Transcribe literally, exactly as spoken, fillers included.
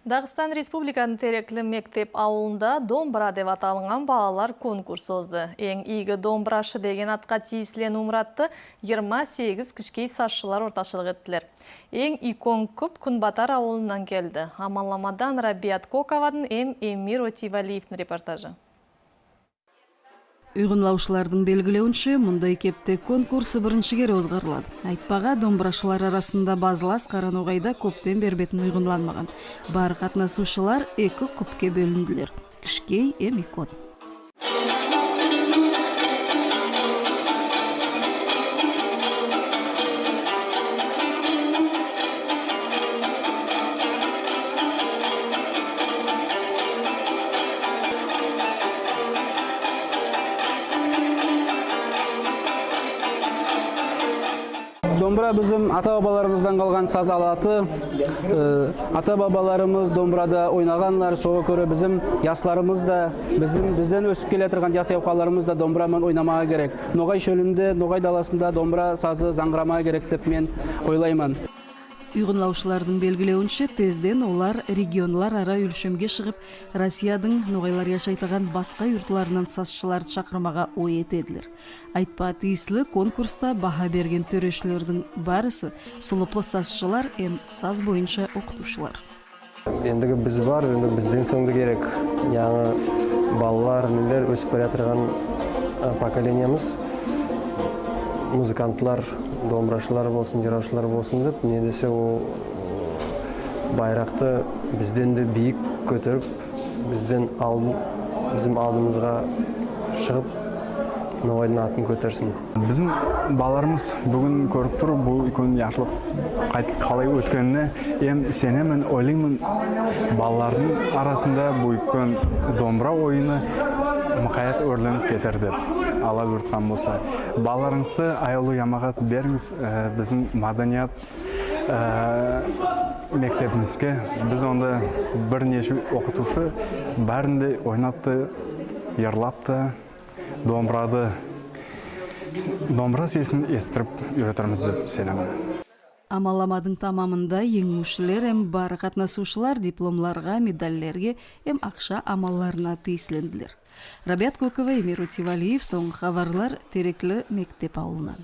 Дагыстан Республикадынъ Терекли-Мектеб авылында «Домбыра» деп аталынган балалар конкурсы озды. Энъ ийги домбырашы деген атка тийисли нумратты йырма сегиз кишкей сазшылар ортакшылык эттилер. Энъ уьйкен куьп Куьнбатар авылыннан келди. Аманламадан Рабият Коковадынъ эм Эмир Отевалиевтинъ репортажы. Уйгынлавшылардынъ белгилевинше, мундай кепте конкурс биринши кере озгарылады. Айтпага, домбырашылар арасында базлас Караногайда коьптен бери бетин уйгынланмаган. Баьри катнасувшылар эки куьпке боьлиндилер: кишкей эм уьйкен. Домбыра бизим ата-бабаларымыздан калган саз алаты. Э, ата-бабаларымыз домбырада ойнаганлар, сога коьре бизим ясларымыз да, бизим, бизден оьсип келе турган яс явкаларымыз да домбыра ман ойнамага керек. Ногай шоьлинде, ногай даласында домбыра сазы занъырамага керек деп мен ойлайман. Уйгынлавшылардынъ белгилевинше, тезден олар регионлар ара оьлшемге шыгып, Россиядынъ ногайлар яшайтаган баска юртларыннан сазшыларды шакырмага ой этедилер. Айтпага тийисли, конкурста баа берген тоьрешилердинъ баьриси сулыплы сазшылар эм саз бойынша окытувшылар. Эндиги биз бар, энди бизден сонъ да керек. Янъы балалар, нелер оьсип бараятырган, э, поколениемиз, музыкантлар, домбырашылар болсын, йыравшылар болсын деп, не десе ол байракты бизден де бийик коьтерип, бизден алдын, бизим алдымызга шыгып, ногайдынъ атын коьтерсин. Бизим балаларымыз буьгуьн коьрип тур бу уьйкен яшылык кайт-, калай оьткенине. Эм сенемен, ойлайман, балалардынъ арасында бу уьйкен домбыра ойыны мукаят оьрленип кетер деп, Алла буйырткан болса. Балаларынъызды, аявлы ямагат, беринъиз, э, бизим маданият, э, мектебимизге. Биз онда бир неше окытувшы баьрин де ойнап та, йырлап та, домбырады, домбыра сесин эситтирип уьйретермиз деп сенемен. Аманламадынъ тамамында енъуьвшилер эм баьри катнасувшылар дипломларга, медальлерге эм акша амалларына тийислендилер. Рабият Кокова, Эмир Утевалиев, сонъгы хабарлар, Терекли-Мектеб авылыннан.